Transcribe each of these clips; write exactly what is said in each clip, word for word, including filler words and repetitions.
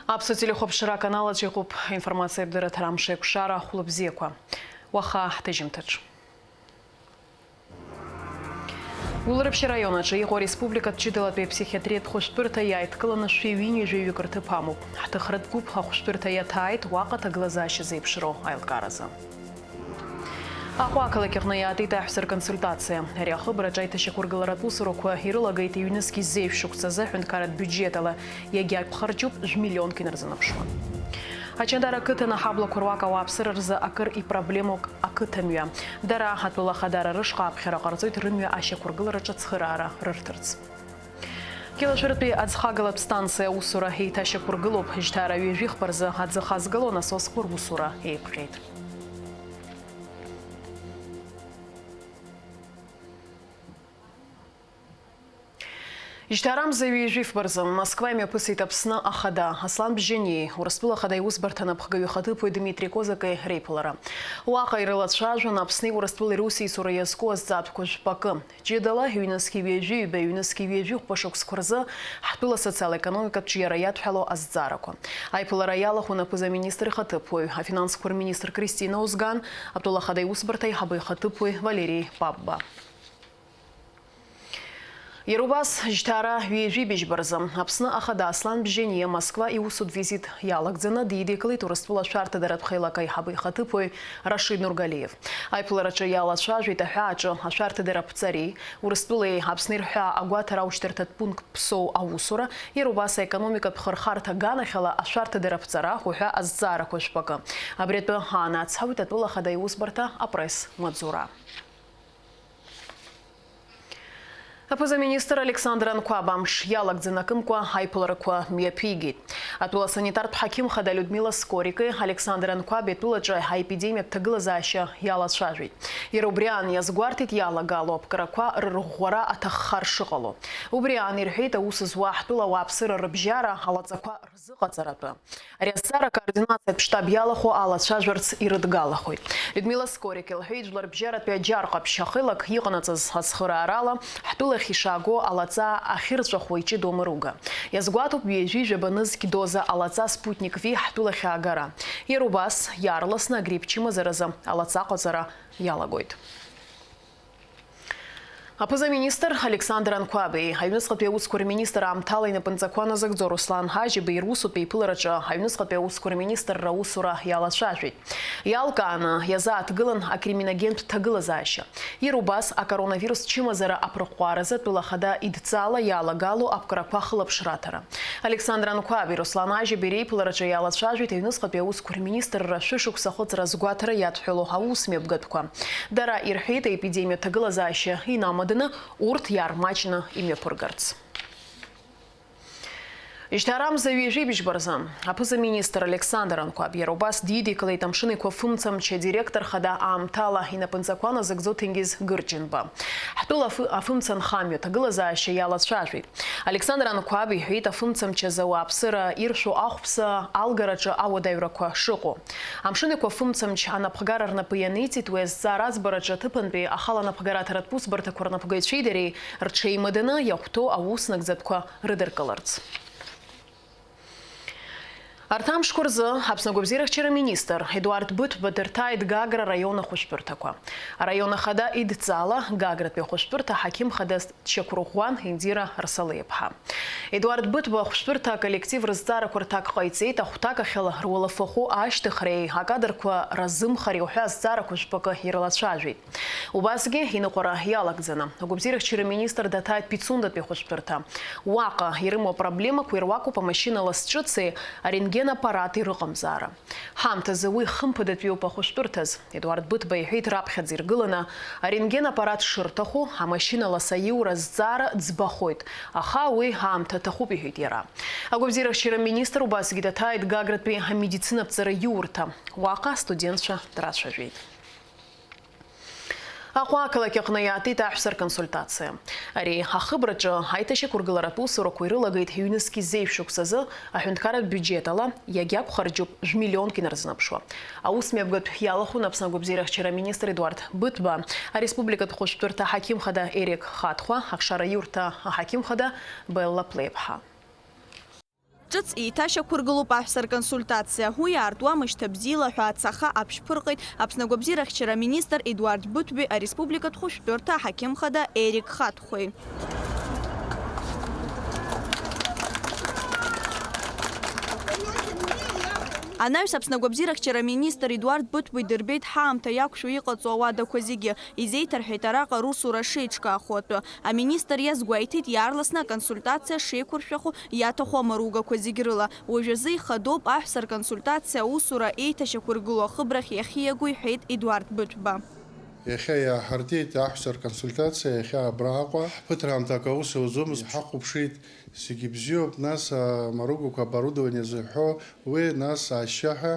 Аԥсуа телехәаԥшра аканал аҿы иҟоуп аинформациатә дырраҭара Амшеикәшара, хәлыбзиақәа. Уаха ҳҭыжьымҭаҿ. Гәылрыԥшь араион аҿы иҟоу ареспубликатә ҷыдалатәи аԥсихиатриатә хәышәтәырҭа иааидкыланы шәи ҩынҩажәаҩык рҭыԥ амоуп. Ҳҭыхратә гәыԥ ахәышәтәырҭа иаҭааит уаҟа ҭагылазаашьа зеиԥшроу аилкааразы. Аҟәа ақалақь аҟны иаатит аҳәса рконсультациа. Ари ахыбраҿы аиҭашьақәыргыларатә усурақәа ирылагеит ҩнызқь зеижә шықәсазы аҳәынҭқарратә биуџьетала иагьақәхарџьуп жәмиллионк инарзынаԥшуа. Ачандара ақыҭан аҳаблақәа руак ауааԥсыра рзы акыр ипроблемоуп ақыҭамҩа. Дара атәыла ахадара рышҟа аԥхьара ҟарҵоит рымҩа ашьақәыргылараҿы ацхыраара рырҭарц. Кьылашәыртәи аӡхагалатә станциа аусура еиҭашьақәыргылоуп, жьҭаара ҩажәи хԥа рзы аӡы хазгало анасосқәа русура еиԥҟьеит. Жьҭаарамза ҩажәи фба рзы Москва имҩаԥысит Аԥсны ахада Аслан Бжьаниеи Урыстәыла Ахада Аиусбарҭа анапхгаҩы ихаҭыԥуаҩ Дмитри Козаки реиԥылара. Уаҟа ирылацәажәон Аԥсни Урыстәылеи русеицура иазку азҵаатәқәа жәпакы. Ҷыдала ҩнызқьи ҩажәи ҩба, ҩнызқьи ҩажәи хәба шықәсқәа рзы ҳтәыла асоциал-економикатә ҿиара иадҳәало азҵаарақәа. Аиԥылара иалахәын аԥыза-министр ихаҭыԥуаҩ, афинансқәа рминистр Кристина Озган, атәыла ахада аиусбарҭа аиҳабы ихаҭыԥуаҩ Валери Папба. Иара убас, жьҭаара ҩажәи быжьба рзы Аԥсны ахада Аслан Бжьаниа Москва иусутә визит иалагӡаны дидикылеит Урыстәыла ашәарҭадаратә хеилак аиҳабы ихаҭыԥуаҩ Рашид Нургалиев. Аиԥылараҿы иалацәажәеит аҳәааҿы ашәарҭадара аԥҵареи, Урыстәылеи Аԥсни рҳәаа агәаҭара аушьҭырҭатә пункт Ԥсоу аусура, иара убас аекономикатә хырхарҭа аганахьала ашәарҭадара аԥҵара уҳәа азҵаарақәа жәпакы. Абри атәы аанацҳауеит атәыла ахада аиусбарҭа апресс-маҵзура. Аԥыза-министр Александр Анқәаб амш иалагӡан акымкәа аиԥыларақәа мҩаԥигеит. Атәыла санитартә ҳақьым хада Людмила Скорики Александр Анқәаби атәылаҿы аепидемиатә ҭагылазаашьа иалацәажәеит. Иара убри аан иазгәарҭеит иалагало аԥкрақәа рырӷәӷәара аҭаххар шыҟало. Убри аан ирҳәеит аус зуа ҳтәыла ауааԥсыра рыбжьара алаҵақәа рзыҟаҵаратәы. Ари азҵаара акоординациатә штаб иалахәу алацәажәарц ирыдгалахоит. Людмила Скорик илҳәеит, жәларбжьаратәи аџьар ҟаԥшь ахеилак иҟанаҵаз ацхыраарала, ҳтәылахь ишааго алаҵа ахьырҵәахуа иҷыдоу амыруга. Иазгәаҭоуп ҩажәи жәаба нызқь доза алаҵа Спутник V ҳтәылахь аагара. Иара убас, иаарласны агрипп чымазаразы алаҵа аҟаҵара иалагоит. Аԥыза-министр Александр Анқәаби, аҩныҵҟатәи аусқәа рминистр аамҭала инапынҵақәа назыгӡо Руслан Ҳажьиби русутә еиԥылараҿы аҩныҵҟатәи аусқәа рминистрра аусура иалацәажәеит. Иалкааны иазааҭгылан акриминогентә ҭагылазаашьа. Иара убас, акоронавирус чымазара аԥырҟәҟәааразы атәыла ахада идҵала иалагало аԥкрақәа ахылаԥшра аҭара. Александр Анқәаби, Руслан Ҳажьиби реиԥылараҿы иалацәажәеит аҩныҵҟатәи аусқәа рминистрра шәышықәса ахыҵра азгәаҭара иадҳәало аусмҩаԥгатәқәа. Дара ирҳәеит, аепидемиа ҭагылазаашьа инамаданы урҭ иаармаҷны имҩаԥыргарц. Жьҭаарамза ҩажәи быжьба рзы аԥыза-министр Александр Анқәаб иара убас дидикылеит Амшын Еиқәа фымцамч адиректор хада аамҭала инапынҵақәа назыгӡо Ҭенгиз Гырҷынба. Ҳтәыла афы-, афымца нхамҩа ҭагылазаашьа иалацәажәеит. Александр Анқәаб иҳәеит, афымцамч азы ауааԥсыра иршәу ахәԥса алгараҿы ауадаҩрақәа шыҟоу. Амшын Еиқәа фымцамч анапхгара рнапы ианиҵеит, уи азҵаара аӡбараҿы аҭыԥантәи ахала анапхгара аҭаратә усбарҭақәа рнапхгаҩцәеи дареи рҽеимаданы иахәҭоу аус нагӡатәқәа рыдыркыларц. Арҭ амшқәа рзы Аԥсны агәабзиарахьчара министр Едуард Быҭәба дырҭааит Гагра араион ахәышәтәырҭақәа. Араион ахада идҵала Гагратәи ахәышәтәырҭа аҳақьым хада дшьақәырӷәӷәан Индира Рсалиаԥҳа. Едуард Быҭәба ахәышәтәырҭа аколлектив рызҵаарақәа рҭак ҟаиҵеит, ахәҭакахьала руалафахәы ашьҭыхреи акадрқәа разымхареи уҳәа азҵаарақәа жәпакы ирылацәажәеит. Убасгьы, иныҟәара иалагӡаны, агәабзиарахьчара министр даҭааит Пицундатәи ахәышәтәырҭа. Уаҟа ирымоу апроблемақәа ируакуп амашьына лас ҿыци арентген аппарати рыҟамзаара. Ҳаамҭазы уи хымԥадатәиуп ахәышәтәырҭаз. Едуард Быҭәба иҳәеит, раԥхьаӡа иргыланы арентген аппарат шырҭаху, амашьына лас аиура азҵаара ӡбахоит, аха уи аамҭа аҭахуп, иҳәеит иара. Агәабзиарахьчара министр убасгьы даҭааит Гагратәи амедицинатә ҵараиурҭа. Уаҟа астудентцәа драцәажәеит. Аҟәа ақалақь аҟны иаатит аҳәса рконсультациа. Ари ахыбраҿы аиҭашьақәыргыларатә усурақәа ирылагеит ҩнызқь зеижә шықәсазы аҳәынҭқарратә биуџьет ала иагьакәхарџьуп жәмиллионк инарзынаԥшуа. Аусмҩаԥгатә иалахәын Аԥсны агәабзиарахьчара аминистр Едуард Быҭәба, ареспубликатә хәышәтәырҭа аҳақьым хада Ерик Хатхәа, ахшара иурҭа аҳақьым хада Белла Плеиԥҳа. Ҿыц еиҭашьақәыргылоуп аҳәса рконсультациа. Уи аартуамышьҭа бзиала ҳәа ацаха аԥшьԥырҟеит Аԥсны агәабзиарахьчара аминистр Едуард Быҭәбеи ареспубликатә хәышәтәырҭа аҳақьымхада Ерик Хатхәеи. Анаҩс Аԥсны агәабзиарахьчара аминистр Едуард Быҭәбеи дырбеит ҳаамҭа иақәшәо иҟаҵоу ауадақәа зегьы, изеиҭарҳәеит араҟа русура шеиҿкаахо атәы. Аминистр иазгәеиҭеит, иаарласны аконсультациа шеиқәыршәахо иаҭаху амаругақәа зегь рыла. Уажәазы ихадоуп аҳәса рконсультациа аусура еиҭашьақәыргылоу ахыбрахь иахьиаго, иҳәеит Едуард Быҭәба. Иахьа иааҳартит аҳәса рконсультациа, иахьа абра Аҟәа. Ҳԥыҭраамҭак аус ауӡомызт, ҳахәаԥшит, зегьы бзиоуп, нас, амаругақәа, оборудование зыҳәҳәо уи, нас ашьшьыҳәа,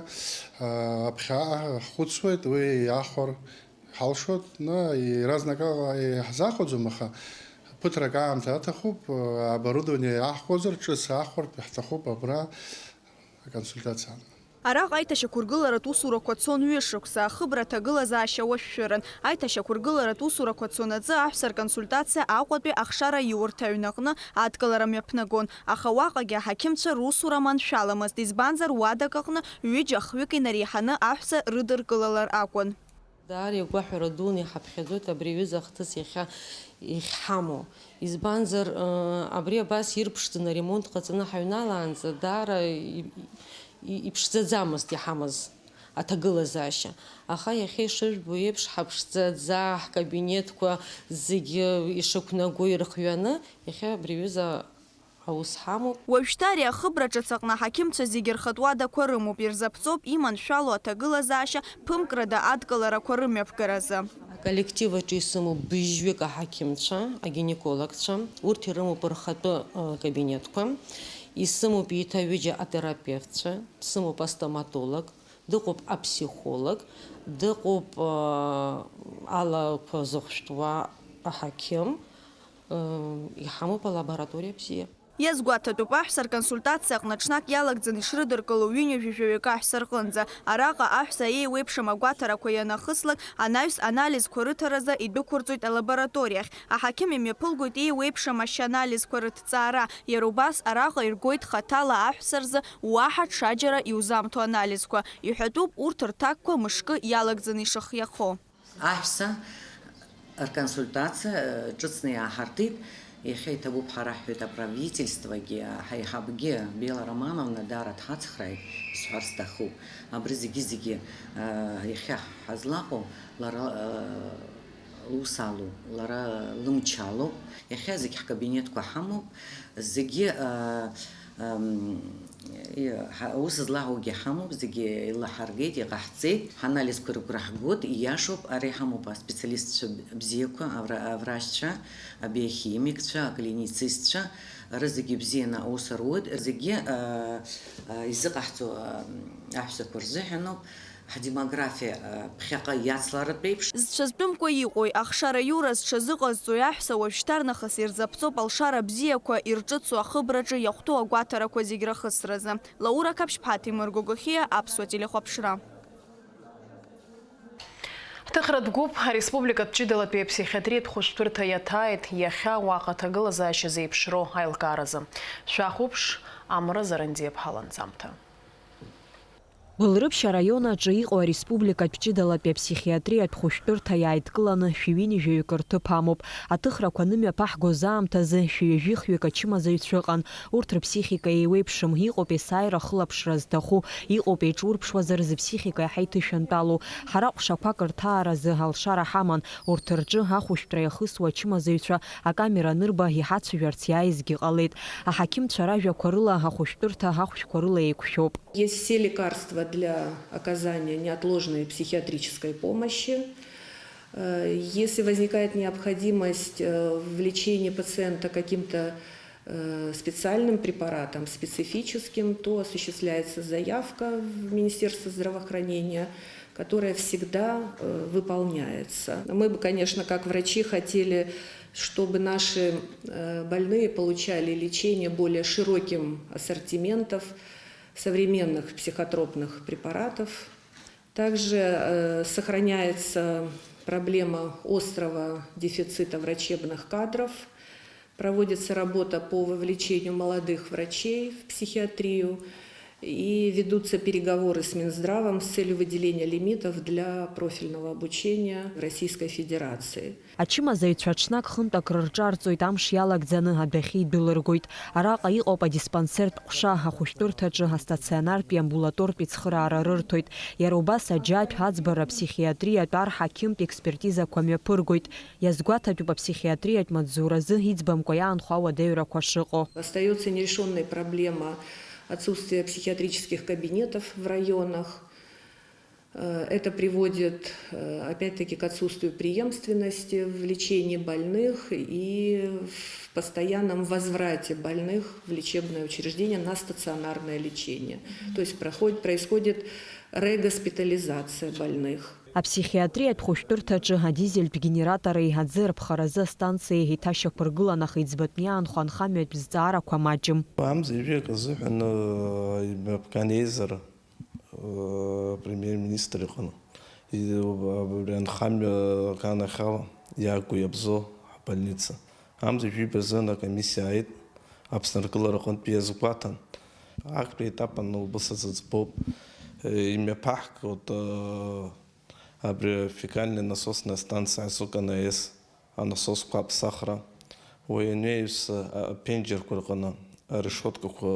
а, аԥхьаҟа ҳхәыцуеит, уи иахәар ҳалшоит, на, иаразнакала иаҳзахәаӡом, аха ԥыҭрак аамҭа аҭахуп, а, оборудование иаҳхәозар, ҿыц аахәартә ҳҭахуп абра аконсультациа. Араҟа аиҭашьақәыргыларатә усурақәа цон ҩышықәса, ахыбра аҭагылазаашьа уашәшәыран. Аиҭашьақәыргыларатә усурақәа цонаҵы аҳәса рконсультациа Аҟәатәи ахшара иурҭа аҩнаҟны адкылара мҩаԥнагон, аха уаҟагьы аҳақьымцәа русура маншәаламызт, избанзар, уадак аҟны ҩыџьа-хҩык инареиҳаны аҳәса рыдыркылалар акәын. Даара игәаҳәара дуны иҳаԥхьаӡоит абри аҩыза ахҭыс иахьа иахьҳамоу. Избанзар, ы, абри абас ирԥшӡаны аремонт ҟаҵаны ҳаҩналаанӡа даара и-, и-, иԥшӡаӡамызт иҳамаз аҭагылазаашьа. Аха иахьа ишыжәбо еиԥш, ҳаԥшӡаӡа, ҳкабинетқәа зегьы ишықәнаго ирхҩаны, иахьа абри аҩыза аус ҳамоуп. Уажәшьҭа ари ахыбра ҿыц аҟны аҳақьымцәа зегьы рхатә уадақәа рымоуп, ирзаԥҵоуп иманшәало аҭагылазаашьа ԥымкрада адкыларақәа рымҩаԥгаразы. Аколлектив аҿы исымоуп быжьҩык аҳақьымцәа, агинекологцәа, урҭ ирымоуп рхатәы, ы, кабинетқәа, исымоуп еиҭа ҩыџьа атерапевтцәа, дсымоуп астоматолог, дыҟоуп аԥсихолог, дыҟоуп, ы, алақәа зыхәшәтәуа аҳақьым, ы, иҳамоуп алабораториа бзиа. Иазгәаҭатәуп, аҳәса рконсультациа аҟны ҽнак иалагӡаны ишрыдыркыло ҩынҩажәи жәаҩык аҳәса рҟынӡа. Араҟа аҳәса еиуеиԥшым агәаҭарақәа ианахыслак, анаҩс анализқәа рыҭаразы идәықәырҵоит алабораториахь. Аҳақьым имҩаԥылгоит еиуеиԥшым ашьанализқәа рыҭҵаара. Иара убас араҟа иргоит хаҭала аҳәса рзы уаҳа ҽаџьара иузамҭо анализқәа. Иҳәатәуп урҭ рҭакқәа мышкы иалагӡаны ишыхиахо. Аҳәса рконсультациа, э, ҿыцны иааҳартит. Иахьа иҭабуп ҳәа раҳҳәеит аправительствогьы, ҳаиҳабгьы, Бела Романовна даара дҳацхрааит, исҳәар сҭахуп. Абри зегьы-зегьы, э, иахьа ҳазлаҟоу лара, э, лус алоуп, лара лымч алоуп. Иахьа зегь ҳкабинетқәа ҳамоуп, зегьы, э, Ам, и-, ҳа-, аус злаҳаугьы ҳамоуп, зегьы еилаҳаргеит, иҟаҳҵеит, ҳанализқәа рыгәра ҳгоит, ииашоуп, ара иҳамоуп аспециалистцәа б-, бзиақәа, авра-, аврашьцәа, абиохимикцәа, аклиницистцәа, ара зегьы бзианы аус руеит, зегьы, а, а, изыҟаҳҵо, а, аҳәсақәа рзыҳәаноуп. Ҳдемографиа, э, ԥхьаҟа иацларатә еиԥш. Зцәа зтәымкәа иҟои, ахшара аиура зҽазыҟазҵои аҳәса уажәшьҭарнахыс ирзаԥҵоуп алшара бзиақәа ирҿыцу ахыбраҿы иахәҭоу агәаҭарақәа зегь рахысразы. Лаура Қаԥшьԥҳа, Ҭемыр Гогохиа, Аԥсуа телехәаԥшра. Ҳҭыхратә гәыԥ ареспубликатә ҷыдалатәи аԥсихиатриатә хәышәтәырҭа иаҭааит иахьа уаҟа аҭагылазаашьа зеиԥшроу аилкааразы. Шәахәаԥш, Амра Зарандиаԥҳа ланҵамҭа. Гәылрыԥшь араион аҿы иҟоу ареспубликатә ҷыдалатәи аԥсихиатриатә хәышәтәырҭа иааидкыланы шәи ҩынҩажәаҩык рҭыԥ амоуп. Аҭыхрақәа анымҩаԥаҳгоз аамҭазы шәи ҩажәи хҩык ачымазаҩцәа ыҟан. Урҭ рыԥсихика еиуеиԥшым, иҟоуп есааира ахылаԥшра зҭаху, иҟоуп еиҿурԥшуазар зыԥсихика иаҳа иҭышәантәалоу. Ҳара ҟәшақәак рҭааразы алшара ҳаман, урҭ рҿы ахәышәтәра иахысуа ачымазаҩцәа акамера анырба иҳацәажәарц иааизгьы ҟалеит. Аҳақьымцәа ражәақәа рыла ахәышәтәырҭа ахәшәқәа рыла еиқәшәоуп. Есть все лекарства для оказания неотложной психиатрической помощи. Э, если возникает необходимость, э, в лечении пациента каким-то, э, специальным препаратом, специфическим, то осуществляется заявка в Министерство здравоохранения, которая всегда, э, выполняется. Мы бы, конечно, как врачи хотели, чтобы наши, э, больные получали лечение более широким ассортиментом современных психотропных препаратов. Также, э, сохраняется проблема острого дефицита врачебных кадров. Проводится работа по вовлечению молодых врачей в психиатрию и ведутся переговоры с Минздравом с целью выделения лимитов для профильного обучения в Российской Федерации. Ачымазаҩцәа ҽнак-хынтә акрырҿарҵоит, амш иалагӡаны адәахьы идәылыргоит. Араҟа иҟоуп адиспансертә ҟәша, ахәышәтәырҭаҿы астационартәи амбулатортәи цхыраара рырҭоит. Иара убас аџьатә, аӡбара, аԥсихиатриатә, арҳақьымтә експертизақәа мҩаԥыргоит. Иазгәаҭатәуп аԥсихиатриатә маҵзуразы иӡбамкәа иаанхо ауадаҩрақәа шыҟоу. Остаётся нерешённая проблема отсутствия психиатрических кабинетов в районах. Э, это приводит, э, опять-таки, к отсутствию преемственности в лечении больных и в постоянном возврате больных в лечебное учреждение на стационарное лечение. То есть проходит, происходит регоспитализация больных. Аԥсихиатриатә хәышәтәырҭаҿы адизельтә генератори аӡы рԥхаразы астанциеи еиҭашьақәыргылан, аха иӡбатәны иаанхо анхамҩатә зҵаарақәа маҷым. Амза ҩажәи акы азыҳәан, э, имҩаԥган еизара, э, премьер-министр иҟны. И-, абри анхамҩа аганахьала иаагәы иабзоу ҳбольница. Амза ҩажәи бырзен акомиссиа ааит, Аԥсны аргылара аҟынтә иазгәаҭан. Актәи етап анылбыса зыӡбоуп. Э, имҩаԥаҳгоит, э, абри афекальная насосная станциа азы К Н С анасосқәа аԥсахра. Уи анаҩс, а, аԥенџьырқәа рҟны арешеткақәа,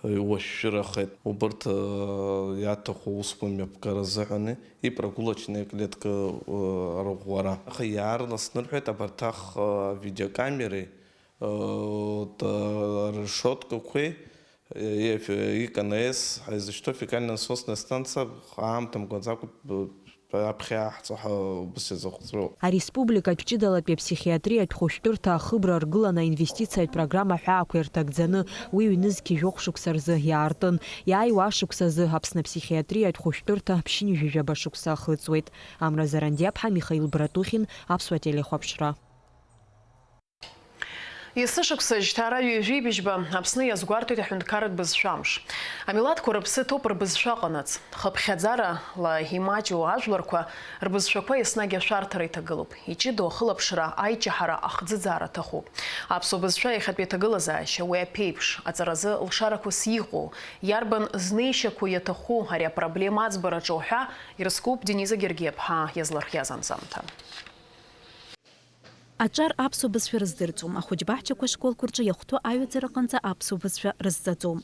э, уашәшәырахеит. Убырҭ, э, иаҭаху аусқәа мҩаԥгара азыҳәан ипрогулочная клетка, э, арӷәӷәара. Аха иаарласны рҳәеит абарҭ ах-, э, видеокамеры, э, т-, арешеткақәеи, э, и К Н С ҳәа изышьҭоу афекально-насосная станциа аамҭа мгәаӡакәа, э, аԥхьа иаҳҵо ҳәа убыс иазыхәҵәоуп. Ареспубликатә ҷыдалатәи аԥсихиатриатә хәышәтәырҭа ахыбра аргыланы аинвестициатә программа аҳәаақәа ирҭагӡаны уи ҩнызқь жәохә шықәса рзы иаартын. Иааиуа ашықәс азы Аԥсны аԥсихиатриатә хәышәтәырҭа ԥшьынҩажәи жәаба шықәса ахыҵуеит. Амра Зарандиаԥҳа, Михаил Братухин, Аԥсуа телехәаԥшра. Есышықәса жьҭаара ҩажәи быжьба Аԥсны иазгәарҭоит аҳәынҭқарратә бызшәа амш. Амилаҭқәа рыԥсы ҭоуп рбызшәа аҟанаҵ. Хыԥхьаӡарала имаҷу ажәларқәа рбызшәақәа еснагь ашәарҭара иҭагылоуп. Иҷыдоу ахылаԥшра, аиҷаҳара, ахӡыӡаара аҭахуп. Аԥсуа бызшәа иахьатәи аҭагылазаашьа уи аԥеиԥш, аҵаразы лшарақәас иҟоу, иарбан знеишьақәоу иаҭаху ари апроблема аӡбараҿы уҳәа ирызкуп Дениза Гергиаԥҳа иазлархиаз анҵамҭа. Аҿар аԥсуа бызшәа рыздырӡом, ахәыҷбаҳчақәа ашколқәа рҿы иахәҭоу аҩаӡараҟынӡа аԥсуа бызшәа рызҵаӡом.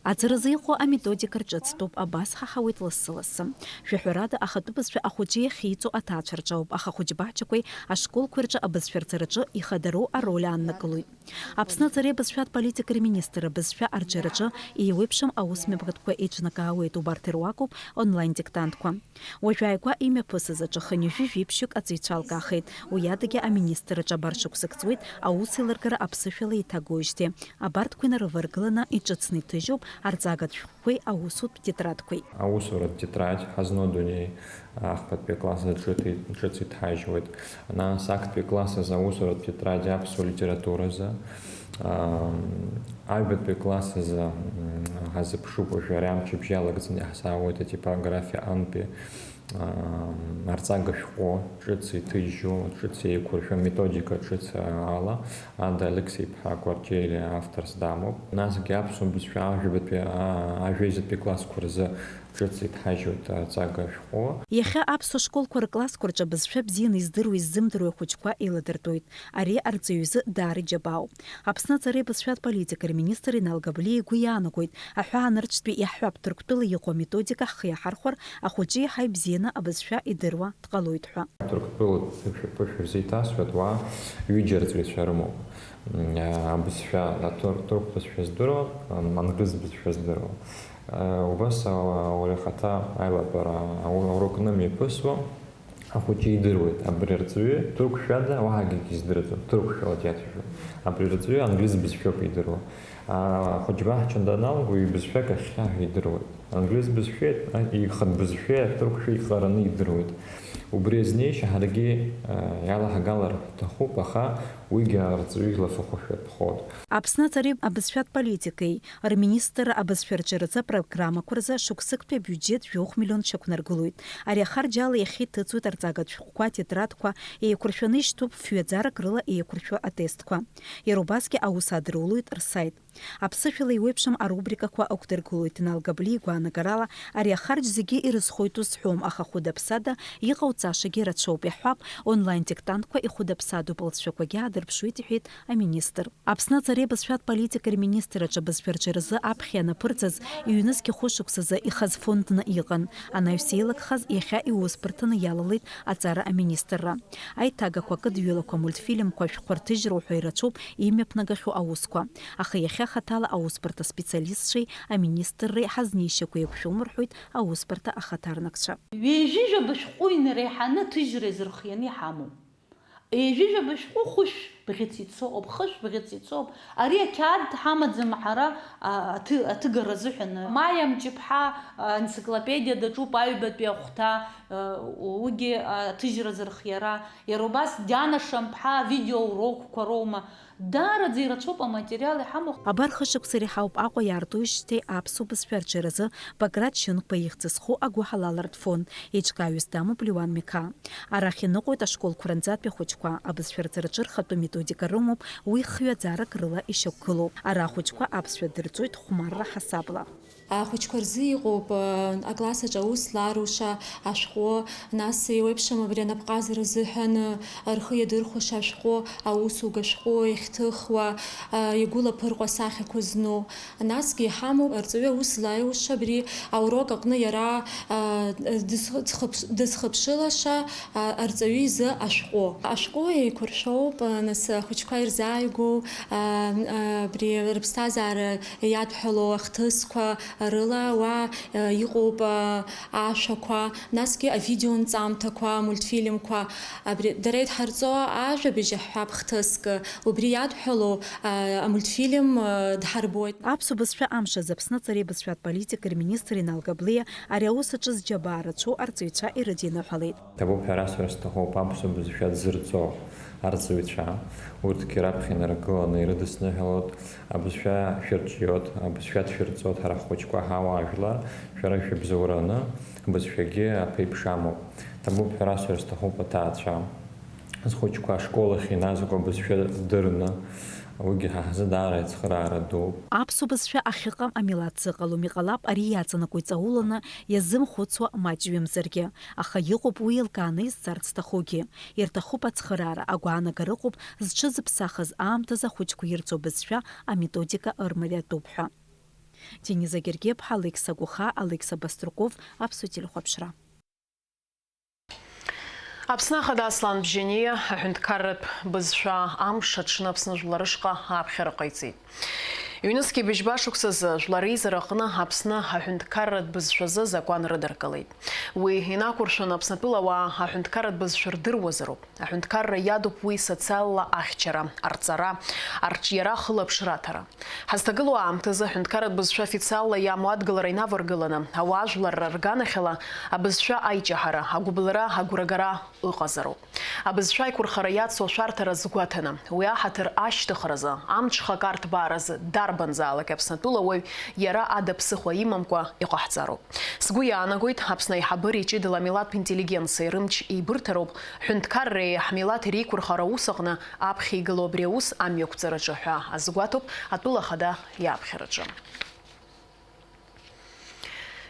Аҵаразы иҟоу аметодика рҿыцтәуп, абас ҳаҳауеит лассы-лассы. Жәаҳәарада, ахатәы бызшәа ахәыҷы иахьиҵо аҭаацәа рҿоуп, аха ахәыҷбаҳчақәеи ашколқәеи рҿы абызшәа рҵараҿы ихадароу ароль ааннакылоит. Аԥсны аҵареи абызшәатә политикеи рминистр абызшәа арҿиараҿы еиуеиԥшым аусмҩаԥгатәқәа еиҿнакаауеит, убарҭ ируакуп онлайн-диктантқәа. Уажәааигәа имҩаԥысыз аҿахы ҩажәи жәиԥшьҩык аҵаҩцәа алкаахеит, уи адагьы аминистрраҿы абар шықәсык ҵуеит аус еилыргара аԥсышәала еиҭагоижьҭеи. Абарҭқәа инарываргыланы иҿыцны иҭыжьуп арҵагатә шәҟәқәеи аусутә тетрадқәеи. Аусуратә тетрадь ҳазну адунеи ахԥатәи акласс аҿы ҭи-, ҿыц иҭҳажьуеит. Нас актәи акласс азы аусуратә тетрадь аԥсуа литературазы, аа, аҩбатәи акласс азы, м, ҳазыԥшуп уажәы, ари амчыбжь иалагӡаны иаҳзаауеит атипографиа антәи, аа, арҵага шәҟәы ҿыц иҭыжьу, ҿыц еиқәыршәо, методика ҿыц ала, Ада Алықьса-иԥҳа Кәарҷелиа авторс дамоуп. Насгьы аԥсуа бызшәа ажәабатәи, аа, ажәеизатәи классқәа рзы ҿыц иҭҳажьуеит арҵага шәҟәы. Иахьа аԥсуа школқәа рыклассқәа рҿы абызшәа бзианы издыруеи иззымдыруеи ахәыҷқәа еиладыртәоит. Ари арҵаҩы изы даара иџьабаауп. Аԥсны аҵареи абызшәатә политикеи рминистр Инал Габалиа игәы иаанагоит, аҳәаанырцәтәи иаҳҳәап, Ҭырқәтәыла иҟоу аметодика ҳхы иаҳархәар, ахәыҷы иаҳа ибзианы абызшәа идыруа дҟалоит ҳәа. Ҭырқәтәыла ԥышә-, ԥышәа рзы иҭасҳәоит, уа ҩыџьа арҵаҩцәа рымоуп. М, абызшәа, аҭыр-, ҭырқә бызшәа здыруа, м, англыз бызшәа здыруа. Э, убас ауаҩы ахаҭа аилатәара аурокны мҩаԥысуа, ахәыҷы идыруеит, абри арҵаҩы ҭырқәшәада, уаҳагьы издырӡом, ҭырқәшәала диацәажәоит. Абри арҵаҩы англыз бызшәоуп идыруа. Ахәыҷбаҳча даналга, уи бызшәак ахьхьаҳәа идыруеит. Англыз бызшәеи, а, ихатә бызшәеи аҭырқәшәа иҟараны идыруеит. Убри азнеишьа ҳаргьы, а, иалаҳгалар ҳҭахуп, аха Уигьы арҵаҩы илафахәы шәатәхоит. Аԥсны аҵареи абызшәатә политикеи рминистрра абызшәа рҿиаразы апрограммақәа рзы шықәсыктәи абиуџьет жәохә миллион шьақәнаргылоит. Ари ахарџь ала иахьа иҭыҵуеит арҵагатә шәҟәқәа, атетрадқәа, еиқәыршәаны ишьҭоуп фҩаӡарак рыла еиқәыршәо атестқәа. Иара убасгьы аус адырулоит рсайт. Аԥсышәала еиуеиԥшым арубрикақәа ықәдыргылоит. Инал Габлиа игәаанагарала, ари ахарџь зегьы ирызхоит узҳәом, аха хәыда-ԥсада иҟауҵашагьы рацәоуп. Иаҳҳәап, онлайн диктантқәа ихәыда-ԥсадоуп, лҵшәақәагьы аадырԥшуеит, иҳәеит аминистр. Аԥсны аҵареи абызшәатә политикеи рминистрраҿы абызшәа рҿиаразы аԥхьа ианаԥырҵаз, ҩнызқь хәышықәсазы ихаз фондны иҟан. Анаҩс еилыгхаз, иахьа иусбарҭаны иалалеит аҵара аминистрра. Аиҭагақәа, акыдҩылақәа, амультфильмқәа, ашәҟәқәа рҭыжьра уҳәа ирацәоуп имҩаԥнагахьоу аусқәа. Аха иахьа хаҭала аусбарҭа специалистцәеи аминистрреи ҳазнеишьақәа еиқәшәом, рҳәоит аусбарҭа ахаҭарнакцәа. Ҩажәижәаба шәҟәы инареиҳаны аҭыжьра иазырхианы иҳамоуп. Ҩажәижәаба шәҟәы хәышә бӷьыц ицоуп, хышә бӷьыц ицоуп. Ари ақьаад ҳамаӡам ҳара, а, аҭы-, аҭыгара азыҳәан. Маиа Мҷыԥҳа, а, аенциклопедиа даҿуп аҩбатәи ахәҭа, а, уигьы аҭыжьра азырхиара. Иара убас Диана Шамԥҳа авидеоурокқәа роума. Даараӡа ирацәоуп аматериал иҳамоу. Абар хышықәса иреиҳауп Аҟәа иаартуижьҭеи аԥсуа бызшәа арҿиаразы Баграт Шьынқәба ихьӡ зху агәыҳалалратә фонд еиҿкааҩыс дамоуп Леуан Миқаа. Арахь иныҟәоит ашколқәа ранӡатәи ахәыҷқәа, абызшәа рҵараҿы рхатәы методика рымоуп, уи хҩаӡарак рыла ишьақәгылоуп. Ара ахәыҷқәа аԥсшәа дырҵоит хәмарра ҳасабла. Ахәыҷқәа рзы иҟоуп, э, акласс аҿы аус зларуша ашәҟәы, нас еиуеиԥшым абри анапҟазара азыҳәан, э, рхы иадырхәаша ашәҟәы, аусуга шәҟәы иахьҭыхуа, э, игәылаԥырҟо асахьақәа зну. Насгьы иҳамоуп арҵаҩы аус злаиуша абри аурок аҟны иара, э, дызхы-, дызхыԥш-, дызхыԥшылаша, э, арҵаҩы изы ашәҟәы. Ашәҟәы еиқәыршәоуп, э, нас ахәыҷқәа ирзааигәоу, э, э, абри рыԥсҭазаара иадҳәалоу ахҭысқәа рыла уа, э, иҟоуп, э, ашәақәа, насгьы авидеонҵамҭақәа, амультфильмқәа. Абри дара идҳарҵо ажәабжь аҳәап хҭыск, убри иадҳәалоу, э, амультфильм, э, дҳарбоит. Аԥсуа бызшәа амш азы Аԥсны аҵареи абызшәатә политикеи рминистр Инал Габлиа ари аус аҿы зџьабаа рацәоу арҵаҩцәа ирыдиныҳәалеит. Ҭабуп ҳәа расҳәар сҭахуп аԥсуа бызшәа дзырҵо арҵаҩцәа, урҭгьы раԥхьа инаргыланы ирыдысныҳәалоит, абызшәа шәырҿиоит, абызшәа дшәырҵоит, ҳара ҳхәыҷқәа ҳауаажәлар, шәара шәыбзоураны, абызшәагьы аԥеиԥш амоуп. Ҭабуп ҳәа расҳәар сҭахуп аҭаацәа, зхәыҷқәа ашкол ахь иназго абызшәа дырны, уигьы ҳа ҳзы даара ацхыраара дууп. Аԥсуа бызшәа ахьыҟам амилаҭ зыҟалом, иҟалап ари иаҵанакуа иҵауланы, иазымхәыцуа маҷҩымзаргьы. Аха иҟоуп уи еилкааны изҵарц зҭахугьы. Ирҭахуп ацхыраара, агәаанагара ыҟоуп зҽызыԥсахыз аамҭазы ахәыҷқәа ирҵо бызшәа аметодика ырмариатәуп ҳәа. Дениза Гергиаԥҳа, Алықьса Гәыхаа, Алықьса Баструков, Аԥсуа телехәаԥшра. Аԥсны Ахада Аслан Бжьаниа аҳәынҭқарратә бызшәа амш аҽны Аԥсны жәлар рышҟа ааԥхьара ҟаиҵеит. Ҩнызқьи быжьба шықәсазы Жәлар реизара аҟны Аԥсны аҳәынҭқарратә бызшәазы азакәан рыдыркылеит. Уи инақәыршәаны Аԥснатәыла ауаа аҳәынҭқарратә бызшәа рдыруазароуп. Аҳәынҭқарра иадуп уи социалла ахьчара, арҵара, арҿиара, ахылаԥшра аҭара. Ҳазҭагылоу аамҭазы аҳәынҭқарратә бызшәа официалла иамоу адгылара инаваргыланы, ауаажәларра рганахьала абызшәа аиҷаҳара, агәыбылра, агәрагара ыҟазароуп. Абызшәа аиқәырхара иацу ашәарҭара азгәаҭаны, уи аҳаҭыр ашьҭыхразы, амҽхак арҭбааразы дарбанзаалак Аԥснатәыла уаҩ иара ада ԥсыхәа имамкәа иҟаҳҵароуп. Сгәы иаанагоит, Аԥсны аиҳабыреи ҷыдала амилаҭтә интеллигенциеи рымч еибырҭароуп, ҳәынҭқарреи ҳмилаҭи реиқәырхара аус аҟны аԥхьа игылоу абри аус амҩақәҵараҿы ҳәа азгәаҭоуп атәыла ахада иааԥхьараҿы.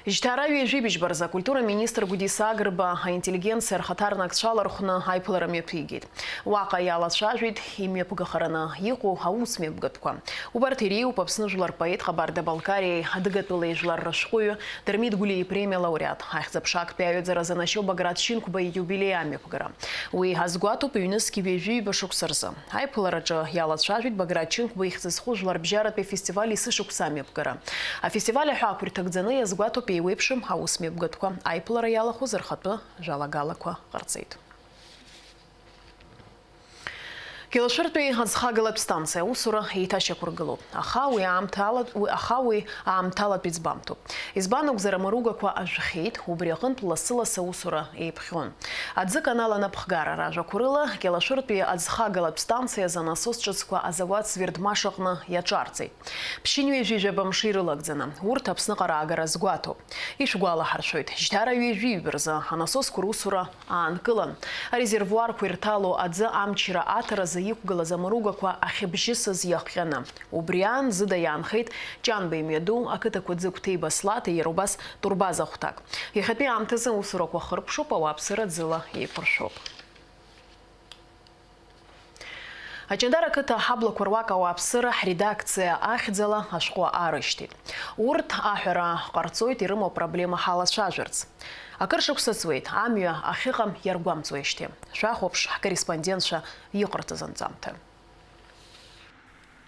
Жьҭаара ҩажәи быжьба рзы акультура министр Гәдиса Агрба аинтеллигенциа рхаҭарнакцәа алархәны аиԥылара мҩаԥигеит. Уаҟа иалацәажәеит имҩаԥгахараны иҟоу аус мҩаԥгатәқәа. Убарҭ иреиуоуп Аԥсны жәлар рпоет, Ҟабарда-Балкариеи адыгатәылеи жәлар рышәҟәыҩы Дырмит Гәлиа ипремиа лауреат, ахьӡ-аԥша актәи аиҩаӡаразы Нашьо Баграт Шьынқәба ииубилеи амҩаԥгара. Уи азгәаҭоуп ҩнызқьи ҩажәи ҩба шықәса рзы. Аиԥылараҿы иалацәажәеит Баграт Шьынқәба ихьӡ зху жәларбжьаратәи афестиваль есышықәса амҩаԥгара. Афестиваль аҳәаақәа ирҭагӡаны иазгәаҭоуп еиуеиԥшым аус мҩаԥгатәқәа, аиԥылара иалахәыз рхатәы жәалагалақәа ҟарҵеит. Гьалашәыртәи аӡхагалатә станциа аусура еиҭашьақәыргылоуп. Аха уи аамҭала, уи, аха уи аамҭалатәи ӡбамҭоуп. Избан акәзар, амаругақәа ажәхьеит, убри аҟынтә лассы-лассы аусура еиԥхьон. Аӡы канал анапхгара ражәақәа рыла, Гьалашәыртәи аӡхагалатә станциа азы анасос ҿыцқәа азауад Свердмаш аҟны иаҿарҵеит. Ԥшьынҩажәи жәаба мши рылагӡаны, урҭ Аԥсныҟа раагара азгәаҭоуп. Ишәгәалаҳаршәоит, жьҭара ҩажәи ҩба рзы анасосқәа русура аанкылан. Арезервуарқәа ирҭало аӡы амчра аҭаразы иқәгылаз амаругақәа ахьыбжьысыз иахҟьаны. Убри аан зыда иаанхеит Ҷанба имҩаду ақыҭақәа Ӡыгәҭеи Баслаҭи, иара убас турбаза хәҭак. Иахьатәи аамҭазы аусурақәа хыркәшоуп, ауааԥсыра ӡыла еиқәыршәоуп. Аҷандара ақыҭа аҳаблақәа руак ауааԥсыра ҳредакциа ахьӡала ашәҟәы аарышьҭит. Урҭ аҳәара ҟарҵоит ирымоу апроблема ҳалацәажәарц. Акыр шықәса ҵуеит, амҩа ахьыҟам иаргәамҵуеижьҭеи. Шәахәаԥш ҳкорреспондентцәа иҟарҵаз анҵамҭа.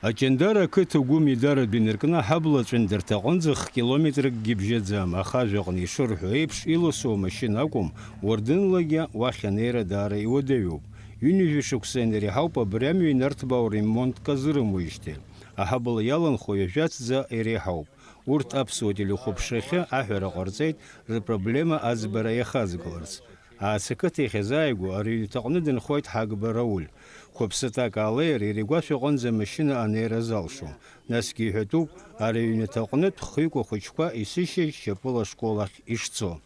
Аҷандара ақыҭа Гәым идаратә инаркны аҳабла ҵәындырҭаҟынӡа х-километракгьы бжьаӡам, аха ажәаҟны ишырҳәо еиԥш, иласу амашьына акәым, уардынлагьы уахь анеира даара иуадаҩуп. Ҩынҩажәа шықәса инареиҳауп абри амҩа инарҭбаау ремонтк азырымуижьҭеи. Аҳабла иаланхо ҩажәа ҭӡа иреиҳауп. Урҭ аԥсуа телехәаԥшрахьы аҳәара ҟарҵеит рпроблема аӡбара иахазгаларц. Аацакыҭ иахьазааигәоу ари аҩнаҭаҟны дынхоит Ҳагба Рауль. Қәыԥсыҭак аалеир, иара игәашә аҟынӡа амашьына анеира залшом. Насгьы иҳәатәуп, ари аҩнаҭаҟнытә хҩык ахәыҷқәа есышьыжь шьапыла ашкол ахь ишцо.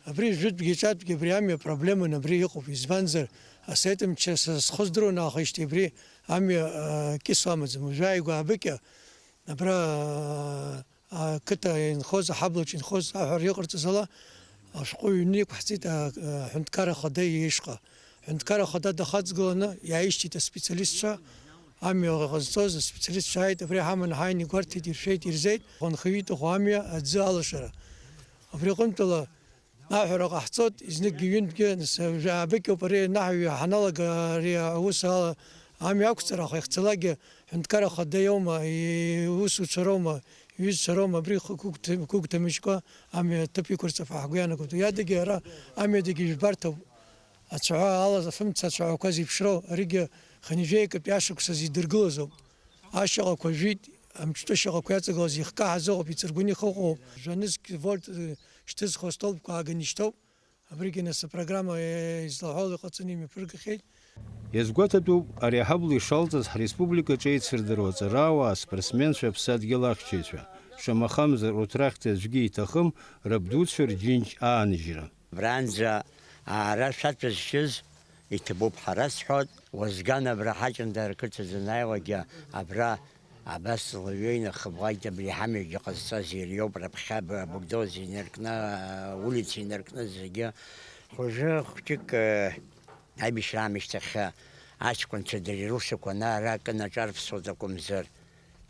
Абри жәытәгьы ҵәатәгьы абри амҩа проблеман абри иҟоуп, избанзар, асовет мчра са схы здыруа наахижьҭеи абри амҩа, а, кьысуа амаӡам. Уажәы ааигәа аабыкьа, абра, а, ақыҭа инхоз, аҳаблаҿы инхоз аҳәара иҟарҵаз ала, ашәҟәы ҩны иқәҳҵеит, а, аҳәынҭқарра ахада ишҟа. Аҳәынҭқарра ахада дахаҵгыланы иааишьҭит аспециалистцәа, амҩа ҟазҵоз аспециалистцәа ааит, абри ҳаман ҳааины игәарҭеит, иршәеит, ирзеит, анхаҩы иҭаху амҩа аӡы алашара. Абри аҟынтәала аҳәара ҟаҳҵоит, изныкгьы-ҩынтәгьы, нас, аабыкьоуп ари анаҳаҩы ҳаналага ари аус ала амҩа ақәҵара, аха ихцалакгьы ҳәынҭқарра ахада иоума, иусуцәа роума, иҩызцәа роума, абри хықәгәыҭ-, гәыгәҭамыжькәа амҩа аҭыԥ иқәырҵап ҳәа ҳгәы иаанагоит. Уи адагьы ара амҩадагьы жәбарҭоуп, ацәаҳәа ала, афымца ацәаҳәақәа зеиԥшроу, аригьы хынҩажәеи акатәи ашықәсазы идыргылазоуп. Ашьаҟақәа жәит, амҿтәы шьаҟақәа иаҵагылаз ихкаҳаз ыҟоуп, иҵыргәаны ихыҟоуп. Жәа-нызқь вольт, э, шьҭызхуа столбқәа ааганы ишьҭоуп. Абригьы нас апрограмма, э, излаҳәало иҟаҵаны имҩаԥыргахьеит. Иазгәаҭатәуп, ари аҳабла ишалҵыз ҳреспубликаҿы еицырдыруа аҵарауаа, аспортсменцәа, аԥсадгьыл ахьчаҩцәа. Шамахамзар, урҭ рахьтә аӡәгьы иҭахым рабдуцәа рџьынџь ааныжьра. Абранӡа аара шәаҵәызшьыз иҭабуп ҳәа расҳәоит, уазган абра ҳаҷандара ақыҭа данааиуагьы абра абас лҩеины хыбӷагь абри ҳамҩагьы ҟазҵаз иара иоуп, раԥхьа аб-, абульдозер инаркны, аулица инаркны зегьы. Хәыжы хәҷык, э, аибашьра аамышьҭахь аҷкәынцәа дара ирусақәа ана-ара акы наҿарԥсуеит акәымзар,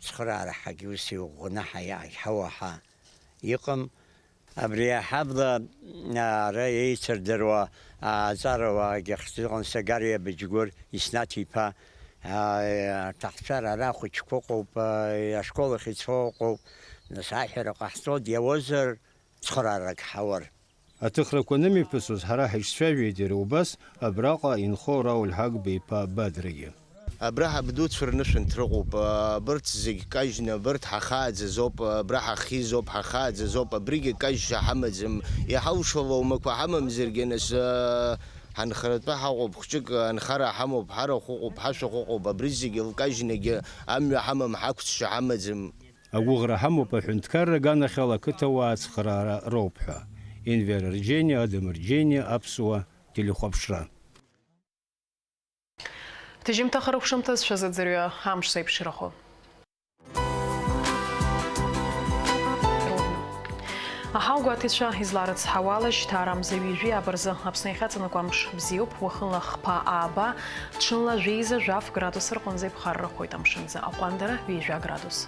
цхыраара ҳагьы ус иӷәӷәаны ҳаи-, ҳауа ҳа-, иҟам. Абри аҳабла, а, ара еицырдыруа, а, аҵарауаагьы хьӡы ыҟан Сагариа Быџьгәыр Иснаҭ-иԥа, а, аҭаҳцәара ара ахәыҷқәа ыҟоуп, а, ашкол ахь ицо ыҟоуп, нас аҳәара ҟаҳҵоит, иауазар цхыраарак ҳауар. Аҭыхрақәа анымҩаԥысуаз ҳара ҳаиҿцәажәеит иара убас абраҟа инхо Рауль Ҳагба-иԥа Бадрагьы. Абра ҳабдуцәа рнышәынҭра ыҟоуп, абырҭ зегь кажьны, абырҭ ҳахааӡазоуп, абра ҳахьизоуп, ҳахааӡазоуп, абригьы кажьша ҳамаӡам, иҳалшо лоумақәа ҳамамзаргьы, нас, ҳанхаратәы ҳаҟоуп, хәҷык анхара ҳамоуп, ҳарахә ыҟоуп, ҳашәахә ыҟоуп, абри зегь лкажьнагьы амҩа ҳамам, ҳақәцәша ҳамаӡам. Агәыӷра ҳамоуп аҳәынҭқарра аганахьала ақыҭауаа ацхыраара роуп ҳәа. Инвер Арџьениа, Адам Арџьениа, Аԥсуа телехәаԥшра. Ҭыжьымҭа хыркәшамҭаз шәазыӡырҩы амш зеиԥшрахо. Аҳауагәаҭаҩцәа изларыцҳауала, жьҭарамза ҩажәи ааба рзы Аԥсны иахьаҵанакуа амш бзиоуп, уахынла хԥа ааба, ҽынла жәеиза жәаф градус рҟынӡа иԥхаррахоит, амшынӡы аҟәандара ҩажәа градус.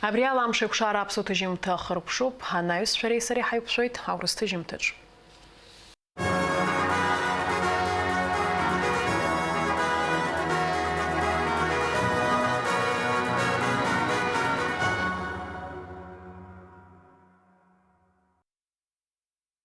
Абри ала амш еиқәшара аԥсуа ҭыжьымҭа хыркәшоуп, анаҩс шәареи сареи ҳаиқәшәоит аурыс ҭыжьымҭаҿ.